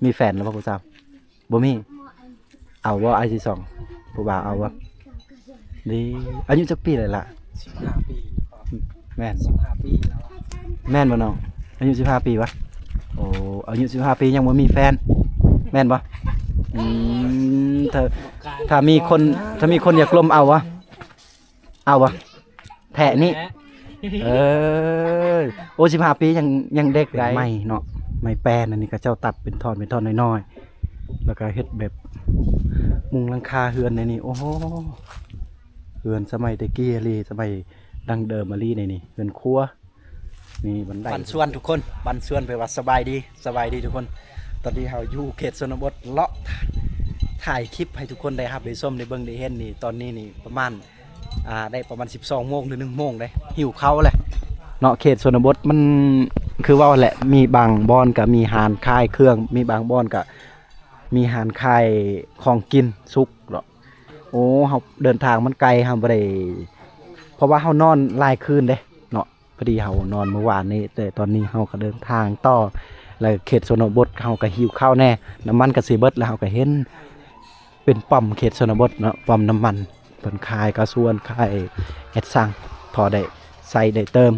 ມີແຟນແລ້ວບໍ່ຜູ້ສາວ? ບໍ່ມີ. ເອົາບໍ່ອ້າຍຊິສອງ? ຜູ້ບ່າວເອົາບໍ່? ດີ. ອາຍຸຈັກປີແລ້ວລະ? ສິບຫ້າປີ. ແມ່ນ. ສິບຫ້າປີແລ້ວ. ແມ່ນບໍ່ນ້ອງ? ອາຍຸສິບຫ້າປີຫວາ? ໂອ້ ອາຍຸສິບຫ້າປີຍັງບໍ່ມີແຟນ ແມ່ນບໍ່? ອືມ ຖ້າ ຖ້າມີຄົນ ຖ້າມີຄົນຢາກລົມເອົາຫວາ? ເອົາບໍ່? ແທະນີ້. ແທະ. ເອີ ໂອ້ ສິບຫ້າປີຍັງ ຍັງເດັກໄດ້. ໄມ້ເນາະ ໄມ້ແປນ ອັນນີ້ເຂົາເຈົ້າຕັດເປັນທ່ອນ ເປັນທ່ອນນ້ອຍໆ ແລ້ວກໍເຮັດແບບມຸງຫຼັງຄາເຮືອນໃນນີ້. ໂອ້ໂຫ ເຮືອນສະໄໝແຕ່ກີ້ອີ່ຫຼີ ສະໄໝດັ້ງເດີມອີ່ຫຼີໃນນີ້ ເຮືອນຄົວ. ນີ້ບັນໄດ. ບັນຊວນທຸກຄົນ ບັນຊວນແປວ່າສະບາຍດີ ສະບາຍດີທຸກຄົນ. ຕອນນີ້ເຮົາຢູ່ເຂດຊົນນະບົດ ເລາະຖ່າຍຄລິບໃຫ້ທຸກຄົນໄດ້ຮັບໄດ້ຊົມໄດ້ເບິ່ງໄດ້ເຫັນນີ້. ຕອນນີ້ນີ້ປະມານ ອ່າ ໄດ້ປະມານສິບສອງໂມງ ຫຼື ໜຶ່ງໂມງເດ້ ຫິວເຂົ້າແຫຼະເນາະ. ເຂດຊົນນະບົດມັນຄືເວົ້າແຫຼະ ມີບາງບ່ອນກໍມີຮ້ານຂາຍເຄື່ອງ ມີບາງບ່ອນກໍມີຮ້ານຂາຍຂອງກິນສຸກເນາະ. ໂອ້ ເຮົາເດີນທາງມັນໄກ ເຮົາບໍ່ໄດ້ ເພາະວ່າເຮົານອນຫຼາຍຄືນເດ້ເນາະ. ພໍດີເຮົານອນມື້ວານນີ້ ແຕ່ຕອນນີ້ເຮົາກໍເດີນທາງຕໍ່ ແລະ ເຂດຊົນນະບົດເຮົາກໍຫິວເຂົ້າແດ່ ນ້ຳມັນກໍຊິເບິດ ແລ້ວເຮົາກໍເຫັນເປັນປ້ອມເຂດຊົນນະບົດເນາະ ປ້ອມນ້ຳມັນ ເພິ່ນຂາຍກາຊວນ ຂາຍແອດຊັງ ພໍໄດ້ໃຊ້ໄດ້ເຕີມ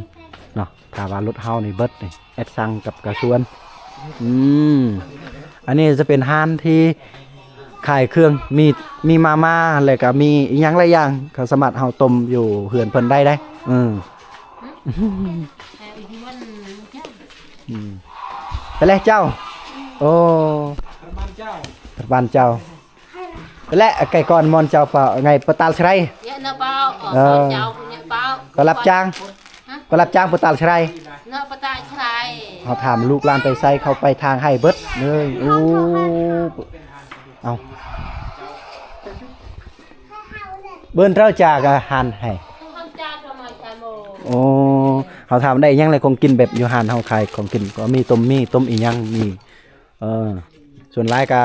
ເນາະ. ຖ້າວ່າລົດເຮົານີ້ເບິດນີ້ ແອດຊັງກັບກາຊວນ. ອືມ ອັນນີ້ຈະເປັນຮ້ານທີ່ຂາຍເຄື່ອງ ມີ ມີມາມ່າ ແລ້ວກໍມີອີ່ຫຍັງຫຼາຍຢ່າງ ເຂົາສາມາດເຮົາຕົ້ມຢູ່ເຮືອນເພິ່ນໄດ້ເດ້. ອືມ ອືມ ໄປແລ້ວເຈົ້າ. ໂອ້ ບ້ານເຈົ້າ ໄປແລ້ວ ໄກ່ກ່ອນມ່ອນເຈົ້າ ປະໄງ ປະຕາລຊະໄລ. ເອີ ເຈົ້າ ປະລັບຈ້າງ ປະລັບຈ້າງປະຕາລຊະໄລ. ເນາະ ປະຕາລຊະໄລ. ເຮົາຖາມລູກຫຼານໄປໃສ ເຂົາໄປທາງໄຮ່ເບິດເລີຍ. ໂອ້ ເອົາ ເບິ່ນເຈົ້າຈາກອາຫານໄຮ່. ໂອ້ ເຮົາຖາມໄດ້ຫຍັງແຫຼະ ຂອງກິນແບບຢູ່ຮ້ານເຮົາຂາຍຂອງກິນ ກໍມີຕົ້ມໝີ່ ຕົ້ມອີ່ຫຍັງ ມີ ເອີ ສ່ວນຫຼາຍກໍ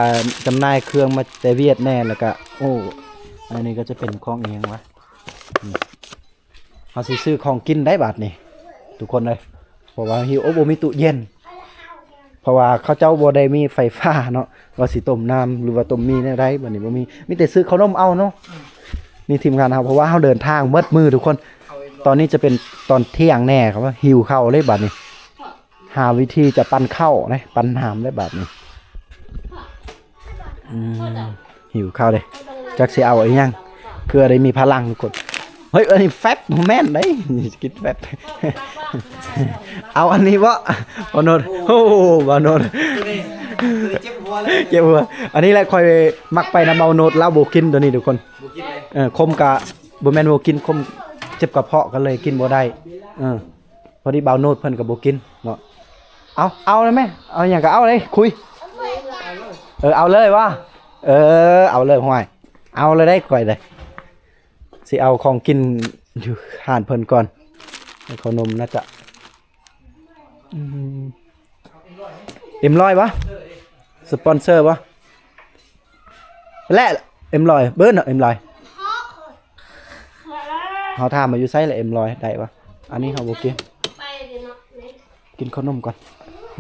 ຈຳໜ່າຍເຄື່ອງມາແຕ່ຫວຽດແດ່ ແລ້ວກໍ ໂອ້ ອັນນີ້ກໍຈະເປັນຂອງອີ່ຫຍັງວະ ອືມ. ເຮົາຊິຊື້ຂອງກິນໄດ້ບາດນີ້ທຸກຄົນເອີຍ ເພາະວ່າຫິວ ໂອ້ ບໍ່ມີຕູ້ເຢັນ ເພາະວ່າເຂົາເຈົ້າບໍ່ໄດ້ມີໄຟຟ້າເນາະ ວ່າຊິຕົ້ມນ້ຳ ຫຼືວ່າຕົ້ມໝີ່ແນວໃດ ບາດນີ້ບໍ່ມີ ມີແຕ່ຊື້ເຂົ້າໜົມເອົາເນາະ. ນີ້ທີມງານເຮົາ ເພາະວ່າເຮົາເດີນທາງເບິດມື້ທຸກຄົນ. ຕອນນີ້ຈະເປັນຕອນທ່ຽງແດ່ ເຂົາວ່າຫິວເຂົ້າເລີຍບາດນີ້. ຫາວິທີຈະປັ່ນເຂົ້າເດ້ ປັ່ນນ້ຳໄດ້ບາດນີ້. ອືມ ຫິວເຂົ້າເດ້ ຈັກຊິເອົາອີ່ຫຍັງ ເພື່ອໄດ້ມີພະລັງທຸກຄົນ. ເຮີ້ຍ ອັນນີ້ແຟັບ ບໍ່ແມ່ນເດ້ ກິນແຟັບ. ເອົາອັນນີ້ບໍ່ ບ່າວໂນດ? ໂອ້ ບ່າວໂນດ ເຈັບຫົວ ອັນນີ້ແຫຼະຂ້ອຍມັກໄປນຳບ່າວໂນດ ລາວບໍ່ກິນໂຕນີ້ທຸກຄົນ. ເອີ ຂົມກະບໍ່ແມ່ນບໍ່ກິນ ຂົມ ເຈັບກະເພາະ ກໍເລີຍກິນບໍ່ໄດ້. ເອີ ພໍດີບ່າວໂນດເພິ່ນກໍບໍ່ກິນເນາະ. ເອົາ ເອົາເລີຍແມ່ ເອົາຫຍັງກໍເອົາເລີຍ ຄຸຍ. ເອີ ເອົາເລີຍວະ ເອີ ເອົາເລີຍ ຫ້ວຍ ເອົາເລີຍເດ້ ຂ້ອຍເດ້ ຊິເອົາຂອງກິນຢູ່ຮ້ານເພິ່ນກ່ອນ. ເຂົ້າໜົມໜ້າຈະ ອືມ ເອັມຮ້ອຍບໍ່? ສະປອນເຊີບໍ່? ແລະ ເອັມຮ້ອຍ ເບິ່ງເນາະ ເອັມຮ້ອຍ ເຮົາຖາມວ່າຢູ່ໃສລະ ເອັມຮ້ອຍ ໄດ້ບໍ່? ອັນນີ້ເຮົາບໍ່ກິນ ກິນເຂົ້າໜົມກ່ອນ.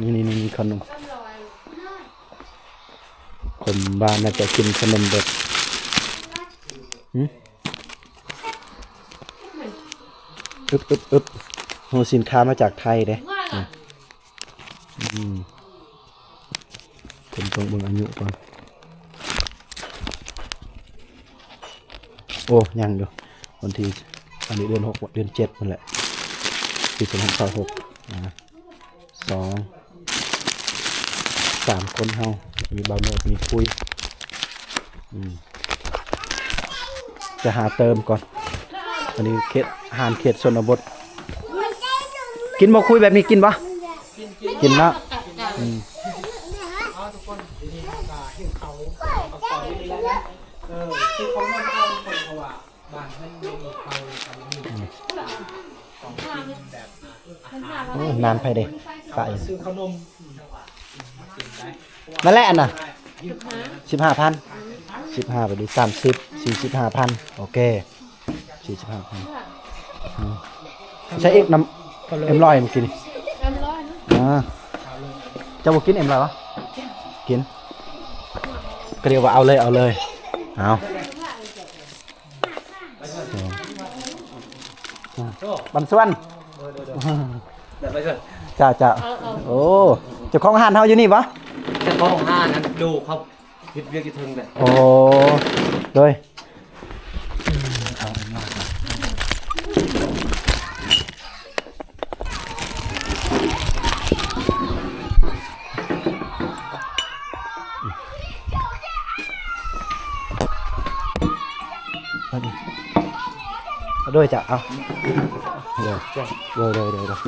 ນີ້ໆໆ ເຂົ້າໜົມ ຄົນບ້ານໜ້າຈະກິນເຂົ້າໜົມເບິດ. ອຶບ ອຶບ ອຶບ ໂຫ ສິນຄ້າມາຈາກໄທເດ້. ອືມ ເພິ່ນຕ້ອງເບິ່ງອາຍຸກ່ອນ. ໂອ້ ຍັງຢູ່ ວັນທີ ອັນນີ້ເດືອນຫົກ ເດືອນເຈັດພຸ້ນແຫຼະ ປີສອງພັນຊາວຫົກ. ອ່າ ສອງ ສາມຄົນເຮົາ ມີບ່າວໂນດ ມີຄຸຍ. ອືມ ຈະຫາເຕີມກ່ອນ. ອັນນີ້ເຂດ ຮ້ານເຂດຊົນນະບົດ. ກິນບໍ່ ຄຸຍ ແບບນີ້ກິນບໍ່? ກິນເນາະ. ອືມ ໂອ້ ນ້ຳໃຜເດ້ ປາອີກ ນັ້ນແຫຼະ ອັນນ່ະ ສິບຫ້າພັນ ສິບຫ້າໄປດີ ສາມສິບ ສີ່ສິບຫ້າພັນ. ໂອເຄ ສີ່ສິບຫ້າພັນ. ອືມ ໃສ່ອີກນ້ຳ ເອັມຮ້ອຍ ມື້ກີ້ນີ້. ເອັມຮ້ອຍ ອ່າ ເຈົ້າບໍ່ກິນເອັມຮ້ອຍຫວາ? ກິນ ກໍລຽກວ່າເອົາເລີຍ ເອົາເລີຍ ເອົາ ບັນຊວນ ເຈົ້າ ເຈົ້າ ໂອ້ ເຈົ້າຂອງຮ້ານເຮົາຢູ່ນີ້ບໍ່? ເຈົ້າຂອງຮ້ານນັ້ນ ໂດ ເຂົາເຮັດວຽກຢູ່ເທິງແຫຼະ ໂອ້ ໂດຍ ໂດຍ ເຈົ້າ ເອົາ ໂດຍ ໂດຍ ໂດຍ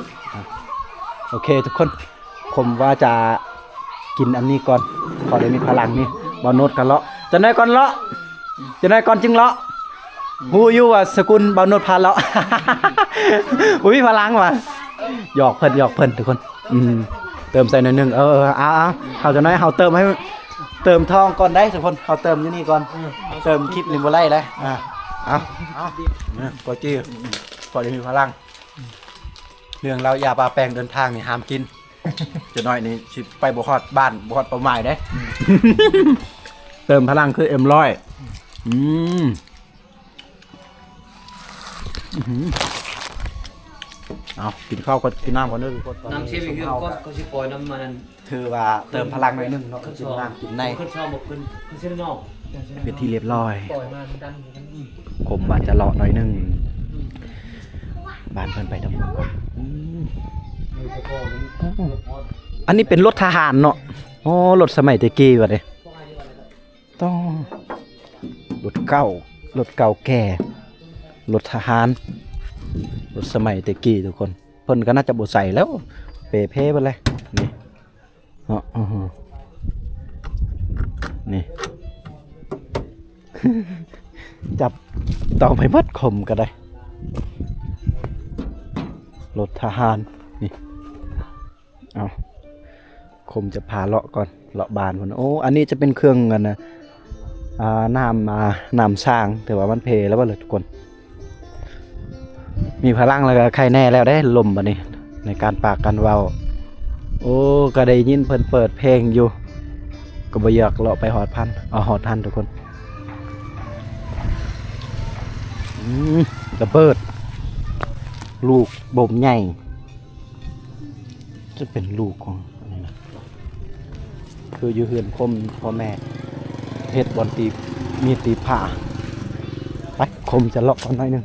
ໂອເຄທຸກຄົນ ຜົມວ່າຈະກິນອັນນີ້ກ່ອນ ພໍໄດ້ມີພະລັງນີ້ ບ່າວໂນດກໍເລາະ ຈັກໜ້ອຍກ່ອນເລາະ ຈັກໜ້ອຍກ່ອນຈຶ່ງເລາະ ຮູ້ຢູ່ວ່າສະກຸນບ່າວໂນດພາເລາະ ບໍ່ມີພະລັງວ່າ ຫຍອກເພິ່ນ ຫຍອກເພິ່ນທຸກຄົນ ອືມ ເຕີມໃສ່ໜ້ອຍໜຶ່ງ ເອີ ເອົາ ເອົາ ເຮົາຈັກໜ້ອຍ ເຮົາເຕີມໃຫ້ ເຕີມທ້ອງກ່ອນໄດ໋ທຸກຄົນ ເຮົາເຕີມຢູ່ນີ້ກ່ອນ ເຕີມຄລິບນີ້ບໍ່ໄດ້ເດ້ ອ່າ ເອົາ ເອົາ ເອີ ກໍຈີ່ ພໍໄດ້ມີພະລັງ ເລື່ອງເຫຼົ້າຢາປາແປ້ງເດີນທາງນີ້ຫ້າມກິນ ຈັກໜ້ອຍນີ້ຊິໄປບໍ່ຮອດບ້ານ ບໍ່ຮອດເປົ້າໝາຍເດ້ ເຕີມພະລັງຄືເອັມຮ້ອຍ ອືມ ອື ເອົາ ກິນເຂົ້າກ່ອນ ກິນນ້ຳກ່ອນເດີທຸກຄົນ ນ້ຳເຊບອີກ ເຮົາກໍຊິປ່ອຍນ້ຳມັນ ຖືວ່າເຕີມພະລັງໜ້ອຍໜຶ່ງເນາະ ກິນນ້ຳກິນໃນ ຂຶ້ນຊອມບໍ່ຂຶ້ນ ຂຶ້ນເຊນອກ ເປັນທີ່ລຽບຮ້ອຍ ປ່ອຍມາມັນດັນ ຜົມວ່າຈະເລາະໜ້ອຍໜຶ່ງ ອືມ ບ້ານເພິ່ນໄປທາງພຸ້ນກ່ອນ ອືມ ອັນນີ້ເປັນລົດທະຫານເນາະ ໂອ້ ລົດສະໄໝແຕ່ກີ້ວ່າເດ້ ຕ້ອງ ລົດເກົ່າ ລົດເກົ່າແກ່ ລົດທະຫານ ລົດສະໄໝແຕ່ກີ້ທຸກຄົນ ເພິ່ນກໍໜ້າຈະບໍ່ໃຊ້ແລ້ວ ເປ່ເພເບິດແລ້ວ ນີ້ ເນາະ ນີ້ ຈັບຕ້ອງໄປໝົດ ຂົມກໍໄດ້ ລົດທະຫານ ນີ້ ເອົາ ຂົມຈະພາເລາະກ່ອນ ເລາະບ້ານພຸ້ນ ໂອ້ ອັນນີ້ຈະເປັນເຄື່ອງ ອັນນະ ອ່າ ນ້ຳ ອ່າ ນ້ຳສ້າງ ແຕ່ວ່າມັນເພແລ້ວເບິດແຫຼະທຸກຄົນ ມີພະລັງແລ້ວກໍໄຄແນ່ແລ້ວເດ້ ລົມບັດນີ້ ໃນການປາກການເວົ້າ ໂອ້ ກໍໄດ້ຍິນເພິ່ນເປີດເພງຢູ່ ກໍບໍ່ຢາກເລາະໄປຮອດພັນ ເອົາ ຮອດທັນທຸກຄົນ ອືມ ລະເບີດ ລູກບົມໃຫຍ່ ຈະເປັນລູກຂອງອັນນີ້ນະ ຄືຢູ່ເຮືອນຄົມພໍ່ແມ່ ເຮັດບ່ອນຕີ ມີດຕີພ້າ ໄປ ຂົມຈະເລາະກ່ອນໜ້ອຍໜຶ່ງ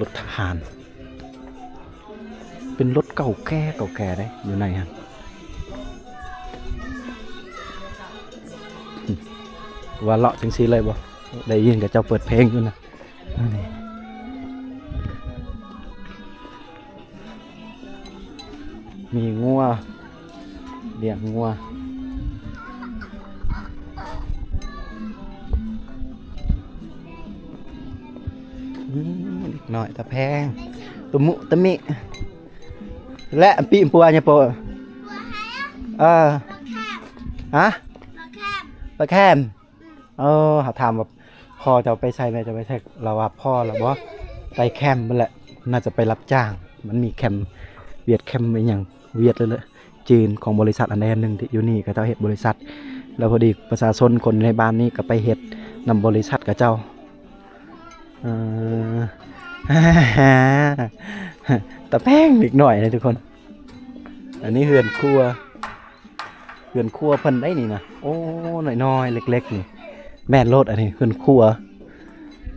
ລົດທະຫານ ເປັນລົດເກົ່າແກ່ ເກົ່າແກ່ເດ້ ຢູ່ໃນຫັ້ນ ວ່າເລາະຈັ່ງຊີ້ເລີຍບໍ່? ໄດ້ຍິນເຂົາເຈົ້າເປີດເພງຢູ່ນະ ອັນນີ້ ມີງົວ ລ້ຽງງົວ ອືມ ເດັກນ້ອຍຕາແພງ ຕະມຸຕະມິ ແລະ ປີມປົວຍະໂປ ເອີ ຮະ ປາແຄມ ເອີ ເຮົາຖາມວ່າ ພໍ່ເຈົ້າໄປໃສ ແມ່ເຈົ້າໄປໃສ ລາວວ່າ ພໍ່ລາວບໍ່ ໄປແຄມພຸ້ນແຫຼະ ໜ້າຈະໄປຮັບຈ້າງ ມັນມີແຄມຫວຽດ ແຄມອີ່ຫຍັງຫວຽດ ຫຼື ຈີນ ຂອງບໍລິສັດອັນໃດອັນໜຶ່ງທີ່ຢູ່ນີ້ ເຂົາເຈົ້າເຮັດບໍລິສັດ ແລ້ວພໍດີປະຊາຊົນຄົນໃນບ້ານນີ້ກໍໄປເຮັດນຳບໍລິສັດເຂົາເຈົ້າ ເອີ ຕາແພງເດັກນ້ອຍເດ້ທຸກຄົນ ອັນນີ້ເຮືອນຄົວ ເຮືອນຄົວເພິ່ນໄດ໋ນີ້ນະ ໂອ້ ນ້ອຍໆ ເລັກໆ ນີ້ ແມ່ນໂລດ ອັນນີ້ເຮືອນຄົວ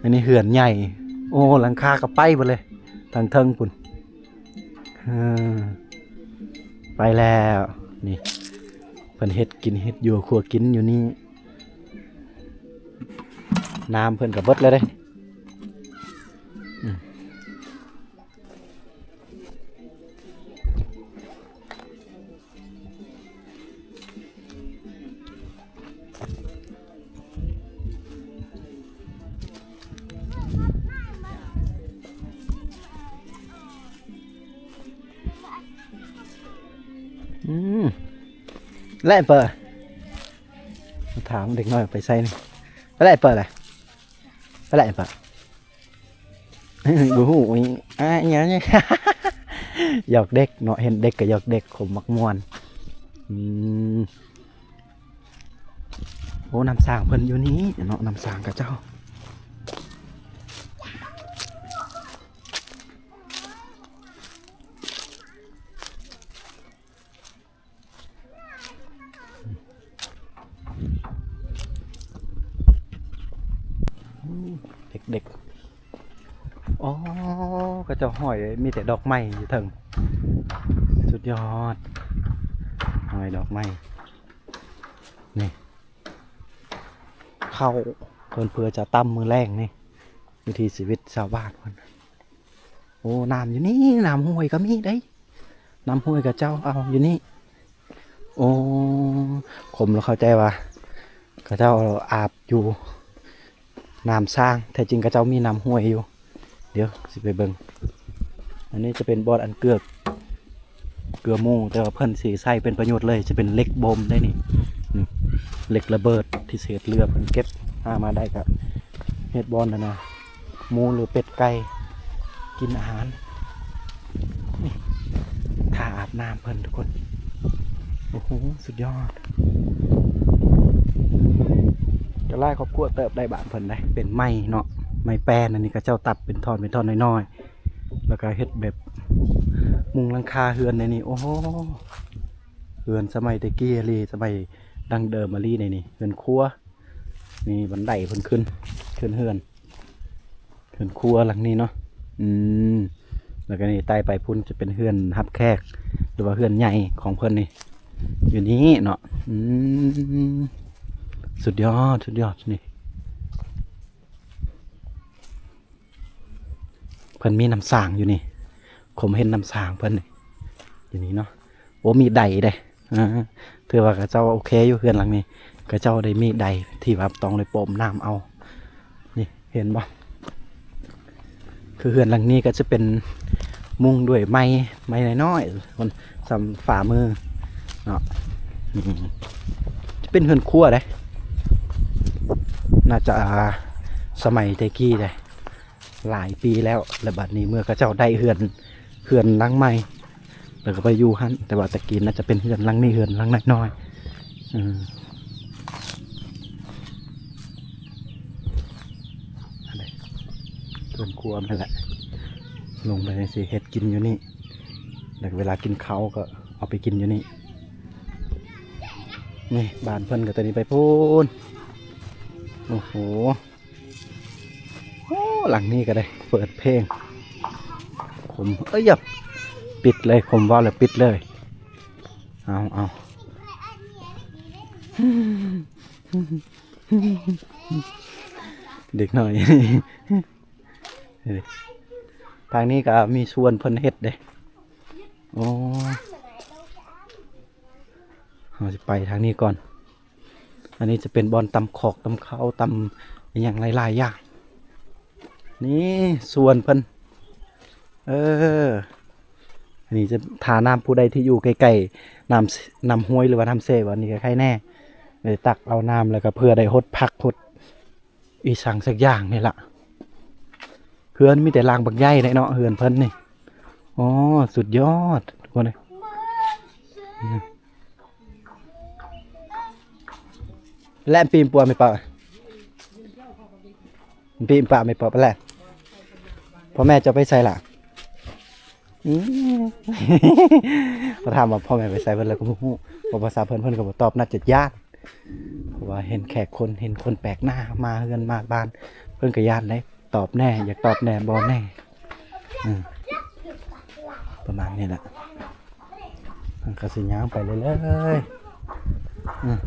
ອັນນີ້ເຮືອນໃຫຍ່ ໂອ້ ຫຼັງຄາກໍໄປເບິດເລີຍ ທາງເທິງພຸ້ນ ເອີ ໄປແລ້ວ ນີ້ ເພິ່ນເຮັດກິນເຮັດຢູ່ຄົວກິນຢູ່ນີ້ ນ້ຳເພິ່ນກໍເບິດແລ້ວເດ້ ອືມ. ອືມ ແລະ ເປີ ຖາມເດັກນ້ອຍໄປໃສນີ້ ແລະ ເປີ ແລະ ໄປແລ້ວ ໄປ ບໍ່ຮູ້ອີ່ ອາ ອີ່ຫຍັງ ຫຍອກເດັກເນາະ ເຫັນເດັກກໍຫຍອກເດັກ ຄົມມັກມ່ວນ. ອືມ ໂອ້ ນ້ຳສ້າງເພິ່ນຢູ່ນີ້ເນາະ ນ້ຳສ້າງເຂົາເຈົ້າ. ເດັກໆ ອໍ ເຂົາເຈົ້າຫ້ອຍ ມີແຕ່ດອກໄມ້ຢູ່ເທິງ ສຸດຍອດ ຫ້ອຍດອກໄມ້ ນີ້ ເຂົ້າເພິ່ນເພື່ອຈະຕຳມື້ແລງນີ້ ວິຖີຊີວິດຊາວບ້ານເພິ່ນ. ໂອ້ ນ້ຳຢູ່ນີ້ ນ້ຳຫ້ວຍກໍມີເດ້ ນ້ຳຫ້ວຍເຂົາເຈົ້າເອົາຢູ່ນີ້. ໂອ້ ຄົມລະເຂົ້າໃຈວ່າເຂົາເຈົ້າອາບຢູ່ນ້ຳສ້າງ ແທ້ຈິງເຂົາເຈົ້າມີນ້ຳຫ້ວຍຢູ່. ດຽວຊິໄປເບິ່ງ ອັນນີ້ຈະເປັນບ່ອນອັນເກືອກ ເກືອໝູ່ ແຕ່ວ່າເພິ່ນຊິໃຊ້ເປັນປະໂຫຍດເລີຍ ຈະເປັນເຫຼັກບົ່ມໄດ໋ນີ້ ນີ້ ເຫຼັກລະເບີດທີ່ເສດເຫຼືອ ເພິ່ນເກັບຫາມາໄດ້ກະເຮັດບ່ອນນັ້ນນະ ໝູ ຫຼື ເປັດ ໄກ່ ກິນອາຫານ. ນີ້ ທ່າອາບນ້ຳເພິ່ນທຸກຄົນ ໂອ້ໂຫ ສຸດຍອດ. ກໍຫຼາຍຄອບຄົວເຕີບໄດ້ບ້ານເພິ່ນໄດ໋ ເປັນໄມ້ເນາະ ໄມ້ແປ້ນ ອັນນີ້ເຂົາເຈົ້າຕັດເປັນທ່ອນເປັນທ່ອນນ້ອຍໆ ແລ້ວກໍເຮັດແບບມຸງຫຼັງຄາເຮືອນໃນນີ້. ໂອ້ໂຫ ເຮືອນສະໄໝແຕ່ກີ້ອີ່ຫຼີ ສະໄໝດັ້ງເດີມອີ່ຫຼີໃນນີ້ ເຮືອນຄົວ ນີ້ບັນໄດເພິ່ນຂຶ້ນ ຂຶ້ນເຮືອນ ເຮືອນຄົວຫຼັງນີ້ເນາະ. ອືມ ແລ້ວກໍນີ້ໄຕ່ໄປພຸ້ນຈະເປັນເຮືອນຮັບແຂກ ຫຼືວ່າເຮືອນໃຫຍ່ຂອງເພິ່ນນີ້ ຢູ່ນີ້ເນາະ. ອືມ ສຸດຍອດ ສຸດຍອດ ນີ້ ເພິ່ນມີນ້ຳສ້າງຢູ່ນີ້ ຄົມເຫັນນ້ຳສ້າງເພິ່ນນີ້ ຢູ່ນີ້ເນາະ. ໂອ້ ມີໄດເດ້ ອ່າ ຖືວ່າເຂົາເຈົ້າໂອເຄຢູ່ ເຮືອນຫຼັງນີ້ ເຂົາເຈົ້າໄດ້ມີໄດທີ່ວ່າຕ້ອງໄດ້ປ້ອມນ້ຳເອົາ. ນີ້ ເຫັນບໍ່ ຄືເຮືອນຫຼັງນີ້ກໍຈະເປັນມຸງດ້ວຍໄມ້ ໄມ້ນ້ອຍໆ ສ່ຳຝ່າມືເນາະ. ອືມ ຈະເປັນເຮືອນຄົວເດ້ ໜ້າຈະສະໄໝແຕ່ກີ້ເດ້ ຫຼາຍປີແລ້ວ ແລ້ວບັດນີ້ເມື່ອເຂົາເຈົ້າໄດ້ເຮືອນ ເຮືອນຫຼັງໃໝ່ ແລ້ວກໍໄປຢູ່ຫັ້ນ ແຕ່ວ່າແຕ່ກີ້ໜ້າຈະເປັນເຮືອນຫຼັງນີ້ ເຮືອນຫຼັງນ້ອຍໆ. ເອີ ອັນນີ້ເຮືອນຄົວມັນແຫຼະ ລົງໄປຈັ່ງຊີ້ ເຮັດກິນຢູ່ນີ້ ແລ້ວເວລາກິນເຂົ້າກໍເອົາໄປກິນຢູ່ນີ້. ນີ້ ບ້ານເພິ່ນກໍຕົວນີ້ໄປພຸ້ນ. ໂອ້ໂຫ ໂອ້ ຫຼັງນີ້ກໍໄດ້ເປີດເພງ ຜົມ ເອີຍ ປິດເລີຍ ຜົມເວົ້າແລ້ວປິດເລີຍ. ເອົາ ເອົາ ເດັກນ້ອຍ ທາງນີ້ກໍມີສວນເພິ່ນເຮັດເດ້. ໂອ້ ເຮົາຊິໄປທາງນີ້ກ່ອນ. ອັນນີ້ຈະເປັນບ່ອນຕຳຂອກຕຳເຂົ້າ ຕຳອີ່ຫຍັງຫຼາຍໆຢ່າງ. ນີ້ສວນເພິ່ນ ເອີ ອັນນີ້ຈະ ຖ້ານ້ຳຜູ້ໃດທີ່ຢູ່ໃກ້ໆນ້ຳ ນ້ຳຫ້ວຍ ຫຼືວ່ານ້ຳເຊ ອັນນີ້ກໍໄຄແນ່ ໄດ້ຕັກເອົານ້ຳ ແລ້ວກໍເພື່ອໄດ້ຫົດຜັກຫົດ ອີ່ສັງສັກຢ່າງນີ້ລະ. ເຮືອນມີແຕ່ຫຼັງບັກໃຫຍ່ເດ້ເນາະ ເຮືອນເພິ່ນນີ້. ອໍ ສຸດຍອດທຸກຄົນເອີຍ. ແລະ ປີມປົວແມ່ປະ ປີມປະແມ່ປະແລະ ພໍ່ແມ່ເຈົ້າໄປໃສລະ? ອືມ ກໍຖາມວ່າພໍ່ແມ່ໄປໃສ ເພິ່ນລະກໍບໍ່ຮູ້ ເວົ້າພາສາເພິ່ນ ເພິ່ນກໍບໍ່ຕອບ ໜ້າຈະຢ້ານ ເພາະວ່າເຫັນແຂກຄົນ ເຫັນຄົນແປກໜ້າມາເຮືອນມາບ້ານ ເພິ່ນກໍຢ້ານເດ້ ຕອບແດ່ ຢາກຕອບແດ່ ບໍ່ແນ່ ອືມ ປະມານນີ້ແຫຼະ ເຮົາກໍຊິຍ່າງໄປເລື້ອຍໆ ອືມ.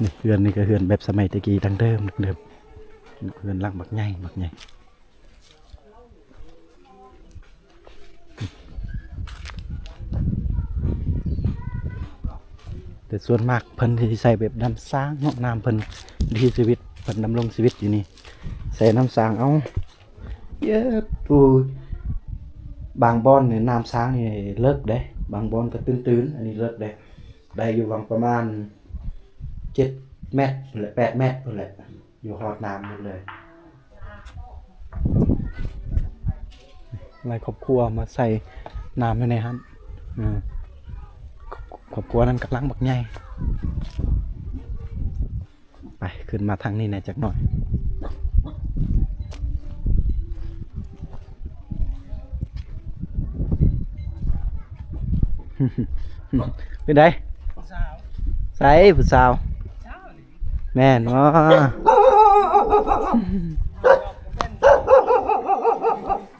ນີ້ ນີ້ເຮືອນນີ້ກໍເຮືອນແບບສະໄໝແຕ່ກີ້ ດັ້ງເດີມ ດັ້ງເດີມ ເຮືອນຫຼັງບັກໃຫຍ່ ບັກໃຫຍ່ ແຕ່ສ່ວນມາກເພິ່ນຊິໃຊ້ແບບນ້ຳສ້າງເນາະ ນ້ຳເພິ່ນ ວິຖີຊີວິດເພິ່ນ ດຳລົງຊີວິດຢູ່ນີ້ ໃຊ້ນ້ຳສ້າງເອົາ. ເອີ ປູ ບາງບ່ອນນີ້ນ້ຳສ້າງນີ້ເລິກເດ້ ບາງບ່ອນກໍຕື້ນໆ ອັນນີ້ເລິກເດ້ ໄດ້ຢູ່ຫວ່າງປະມານເຈັດ ແມັດພຸ້ນແຫຼະ ແປດແມັດພຸ້ນແຫຼະ ຢູ່ຮອດນ້ຳໝົດເລີຍ. ຫຼາຍຄອບຄົວມາໃສ່ນ້ຳຢູ່ໃນຫັ້ນ. ອືມ ຄອບຄົວນັ້ນກຳລັງບັກໃຫຍ່. ໄປ ຂຶ້ນມາທາງນີ້ແດ່ຈັກໜ້ອຍ. ເປັນໃດ? ຜູ້ສາວ. ໃສຜູ້ສາວ? ສາວນີ້. ແມ່ນບໍ່?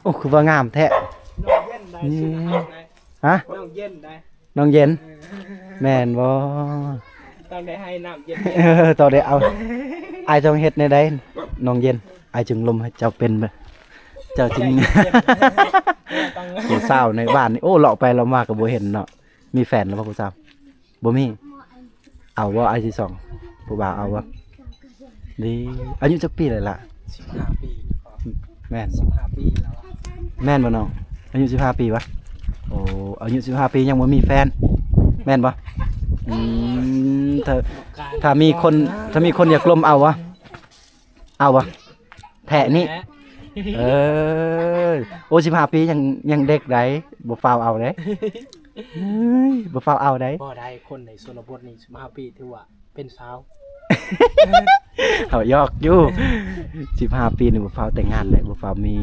ໂອ້ ຄືວ່າງາມແທ້. ນ້ອງເຢັນໄດ້. ອືມ ຊິມາຫາໄດ້. ຮະ? ນ້ອງເຢັນໄດ້. ນ້ອງເຢັນ ເອີ ແມ່ນບໍ່? ຕ້ອງໄດ້ໃຫ້ນ້ຳເຢັນ ເອີ ຕ້ອງໄດ້ເອົາ. ອ້າຍຕ້ອງເຮັດແນວໃດ ນ້ອງເຢັນ? ອ້າຍຈຶ່ງລົມໃຫ້ເຈົ້າເປັນ ເຈົ້າຈຶ່ງ ຜູ້ສາວໃນບ້ານນີ້. ໂອ້ ເລາະໄປເລາະມາກໍບໍ່ເຫັນເນາະ. ມີແຟນແລ້ວບໍ່ຜູ້ສາວ? ບໍ່ມີ. ເອົາບໍ່ ອ້າຍຊິສ່ອງຜູ້ບ່າວ ເອົາບໍ່? ດີ. ອາຍຸຈັກປີແລ້ວລະ? ສິບຫ້າປີ. ແມ່ນ ສິບຫ້າປີແລ້ວ. ແມ່ນບໍ່ນ້ອງ? ອາຍຸສິບຫ້າປີຫວາ? ໂອ້ ອາຍຸສິບຫ້າປີຍັງບໍ່ມີແຟນ ແມ່ນບໍ່? ອືມ ຖ້າ ຖ້າມີຄົນ ຖ້າມີຄົນຢາກລົມເອົາຫວາ? ເອົາບໍ່? ແທ້ນີ້. ເອີ ໂອ້ ສິບຫ້າປີຍັງ ຍັງເດັກໃດ໋ ບໍ່ຟ້າວເອົາເດ້. ເອີຍ ບໍ່ຟ້າວເອົາໃດ໋. ບໍ່ໄດ້ ຄົນໃນຊົນນະບົດນີ້ ສິບຫ້າປີຖືວ່າ ເປັນສາວ. ເຮົາຢອກຢູ່. ສິບຫ້າປີນີ້ບໍ່ຟ້າວແຕ່ງງານເດ້ ບໍ່ຟ້າວມີ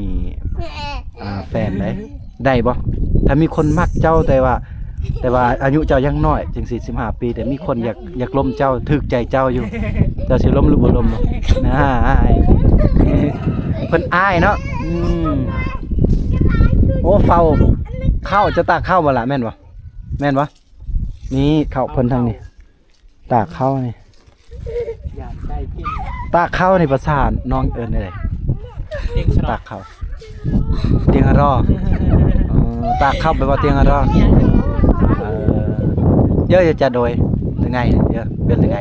ອ່າ ແຟນເດ້. ໄດ້ບໍ່? ຖ້າມີຄົນມັກເຈົ້າ ແຕ່ວ່າ ແຕ່ວ່າອາຍຸເຈົ້າຍັງນ້ອຍຈັ່ງຊີ້ ສິບຫ້າປີ ແຕ່ມີຄົນຢາກ ຢາກລົມເຈົ້າ ຖືກໃຈເຈົ້າຢູ່ ເຈົ້າຊິລົມຫຼືບໍ່ລົມ? ນາຍ ເພິ່ນອາຍເນາະ. ອືມ ໂອ້ ເຝົ້າເຂົ້າ ເຈົ້າຕາກເຂົ້າບໍ່ລະ ແມ່ນບໍ່? ແມ່ນບໍ່? ນີ້ເຂົ້າເພິ່ນທາງນີ້. ຕາກເຂົ້ານີ້ ຢາກໄດ້ກິນ. ຕາກເຂົ້ານີ້ພາສານ້ອງເອີ້ນແນວໃດ? ຕຽງສະຫຼອດ. ຕາກເຂົ້າ ຕຽງຮະລໍ. ອໍ ຕາກເຂົ້າແປວ່າຕຽງຮະລໍ. ເອີ ເຢີ ຈາໂດຍ ຫຼືໄງ ເຢີ ເປັນຫຼືໄງ?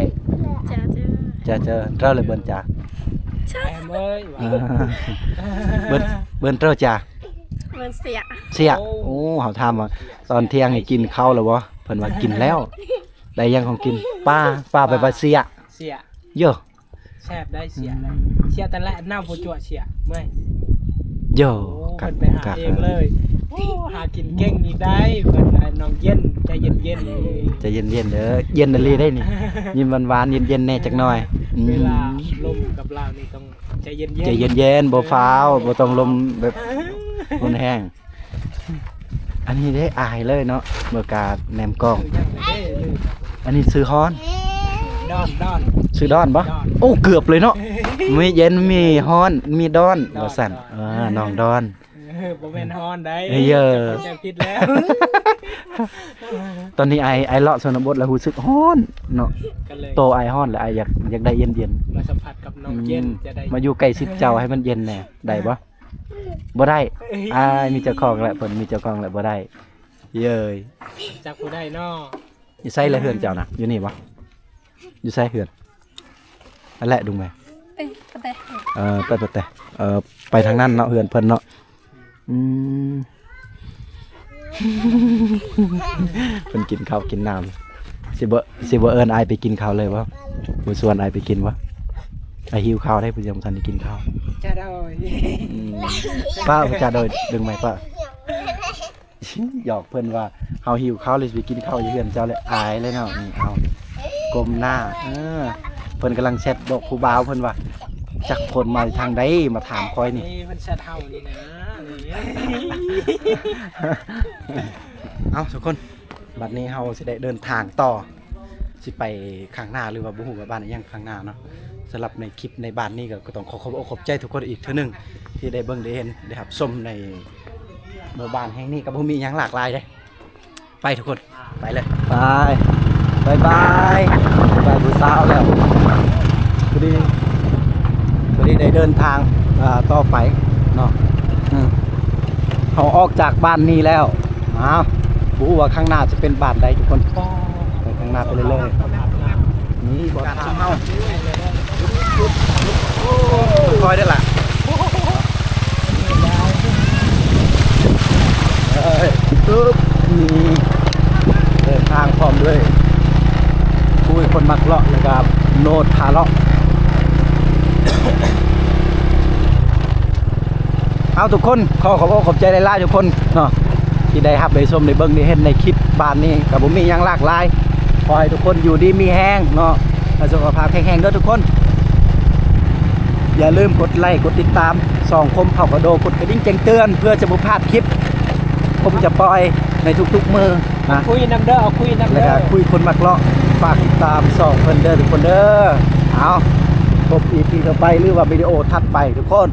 ຈາເຈີ ຈາເຈີ ເທື່ອເລີຍເບິ່ນຈາ. ເອີ ເບິ່ນ ເບິ່ນເຕີຈາ ເບິ່ນເສຍ ເສຍ. ໂອ້ ເຮົາຖາມວ່າຕອນທ່ຽງນີ້ກິນເຂົ້າແລ້ວບໍ່? ເພິ່ນວ່າກິນແລ້ວ. ໄດ້ຫຍັງຂອງກິນ? ປາ ປາແປວ່າເສຍ ເສຍ ເຢີ ແຊບໄດ໋ ເສຍໄດ໋. ເສຍແຕ່ລະເນົ່າບໍ່ຈົວະເສຍ ເມື່ອຍ ເຢີ. ໂອ້ ຄັກ ເພິ່ນໄປຫາເອງເລີຍ. ໂອ້ ຫາກິນເກັ່ງນີ້ໄດ້ ເພິ່ນນ້ອງເຢັນ ໃຈເຢັນໆ ໃຈເຢັນໆເດີ ເຢັນອີ່ຫຼີໄດ໋ນີ້. ຍິ້ມຫວານໆ ເຢັນໆແດ່ຈັກໜ້ອຍ. ອືມ ເວລາລົມກັບລາວນີ້ຕ້ອງໃຈເຢັນໆ ໃຈເຢັນໆ ບໍ່ຟ້າວ ບໍ່ຕ້ອງລົມແບບຮຸນແຮງ. ອັນນີ້ເດ້ ອາຍເລີຍເນາະ ເບິ່ງການແນມກ້ອງ. ອັນນີ້ຊື່ຮອນ ດອນ ດອນ ຊື່ດອນບໍ່? ດອນ. ໂອ້ ເກືອບເລີຍເນາະ ມີເຢັນ ມີຮ້ອນ ມີດອນ ດອນ ວ່າຊັ້ນ. ດອນ ເອີ ນ້ອງດອນ. ເອີ ບໍ່ແມ່ນຮອນໃດ໋ ເອີ ເຈົ້າເຂົ້າໃຈຜິດແລ້ວ. ຕອນນີ້ອ້າຍ ອ້າຍເລາະຊົນນະບົດແລ້ວຮູ້ສຶກຮ້ອນເນາະ ກໍເລີຍ ໂຕອ້າຍຮ້ອນແລ້ວ ອ້າຍຢາກ ຢາກໄດ້ເຢັນໆ ມາສຳຜັດກັບນ້ອງເຢັນ. ອືມ ຈະໄດ້ ມາຢູ່ໃກ້ຊິດເຈົ້າໃຫ້ມັນເຢັນແດ່ ໄດ້ບໍ່? ບໍ່ໄດ້. ເອີຍ ອ້າຍມີເຈົ້າຂອງແລ້ວ ເພິ່ນມີເຈົ້າຂອງແລ້ວ ບໍ່ໄດ້ເອີຍ. ຈັກຜູ້ໃດເນາະ? ຢູ່ໃສລະເຮືອນເຈົ້ານະ? ຢູ່ນີ້ບໍ່? ຢູ່ໃສເຮືອນ? ອັນແຫຼະ ດຸງແມ. ເອີ ໄປປະແຕ ເອີ ໄປປະແຕ ເອີ ໄປທາງນັ້ນເນາະ ເຮືອນເພິ່ນເນາະ. ອືມ ເພິ່ນກິນເຂົ້າກິນນ້ຳ ຊິບໍ່ ຊິບໍ່ເອີ້ນອ້າຍໄປກິນເຂົ້າເລີຍບໍ່? ບໍ່ຊວນອ້າຍໄປກິນບໍ່? ອ້າຍຫິວເຂົ້າເດ້ ຜູ້ຍັງບໍ່ທັນໄດ້ກິນເຂົ້າ. ຈະໂດຍ ອືມ ປ້າ ຈະໂດຍ ດຶງໄມປ້າ. ຫຍອກເພິ່ນວ່າເຮົາຫິວເຂົ້າເລີຍຊິໄປກິນເຂົ້າຢູ່ເຮືອນເຈົ້າແຫຼະ ອາຍເລີຍເນາະ. ນີ້ ເອົາ ກົ້ມໜ້າ ເອີ ເພິ່ນກຳລັງແຊັດບອກຜູ້ບ່າວເພິ່ນວ່າ ຈັກຄົນມາທາງໃດ ມາຖາມຂ້ອຍນີ້. ນີ້ເພິ່ນແຊັດເຮົານີ້ນະ. ເອົາ ທຸກຄົນ ບັດນີ້ເຮົາຊິໄດ້ເດີນທາງຕໍ່ ຊິໄປຂ້າງໜ້າ ຫຼືວ່າບໍ່ຮູ້ວ່າບ້ານອີ່ຫຍັງຂ້າງໜ້າເນາະ. ສຳລັບໃນຄລິບໃນບ້ານນີ້ກໍ ກໍຕ້ອງຂໍຂອບອົກຂອບໃຈທຸກຄົນອີກເທື່ອໜຶ່ງ ທີ່ໄດ້ເບິ່ງໄດ້ເຫັນໄດ້ຮັບຊົມໃນໝູ່ບ້ານແຫ່ງນີ້ ກໍບໍ່ມີຫຍັງຫຼາກຫຼາຍເດ້. ໄປທຸກຄົນ ໄປເລີຍ ໄປ ບາຍບາຍ ບາຍບາຍຜູ້ສາວແລ້ວ. ພໍດີ ພໍດີໄດ້ເດີນທາງ ເອີ ຕໍ່ໄປເນາະ. ອືມ ເຮົາອອກຈາກບ້ານນີ້ແລ້ວ ອ້າວ ບໍ່ຮູ້ວ່າຂ້າງໜ້າຈະເປັນບ້ານໃດທຸກຄົນ. ໄປຂ້າງໜ້າໄປເລື້ອຍໆ. ນີ້ບໍ່ທາງເຮົາ ຄ່ອຍເດີລະ. ເອີ ປຶບ ນີ້ ເດີນທາງພ້ອມດ້ວຍຜູ້ຄົນມັກເລາະ ແລ້ວກໍ ໂນດພາເລາະ. ເອົາ ທຸກຄົນ ຂໍຂອບອົກຂອບໃຈຫຼາຍໆ ທຸກຄົນເນາະ ທີ່ໄດ້ຮັບໄດ້ຊົມໄດ້ເບິ່ງໄດ້ເຫັນໃນຄລິບບ້ານນີ້ ກໍບໍ່ມີຫຍັງຫຼາກຫຼາຍ. ຂໍໃຫ້ທຸກຄົນຢູ່ດີມີແຮງເນາະ ໃຫ້ສຸຂະພາບແຂງແຮງເດີທຸກຄົນ. ຢ່າລືມກົດໄລກົດຕິດຕາມຊ່ອງຄົມເຜົ່າກະໂດ ກົດກະດິ່ງແຈ້ງເຕືອນ ເພື່ອຈະບໍ່ພາດຄລິບ ຜົມຈະປ່ອຍໃນທຸກໆມື້ນະ. ຄຸຍນຳເດີ ເອົາຄຸຍນຳເດີ ແລ້ວກະຄຸຍຄົນມັກເລາະ ຝາກຕິດຕາມຊ່ອງເພິ່ນເດີທຸກຄົນເດີ. ເອົາ ພົບອີພີຕໍ່ໄປ ຫຼືວ່າວິດີໂອຖັດໄປທຸກຄົນ.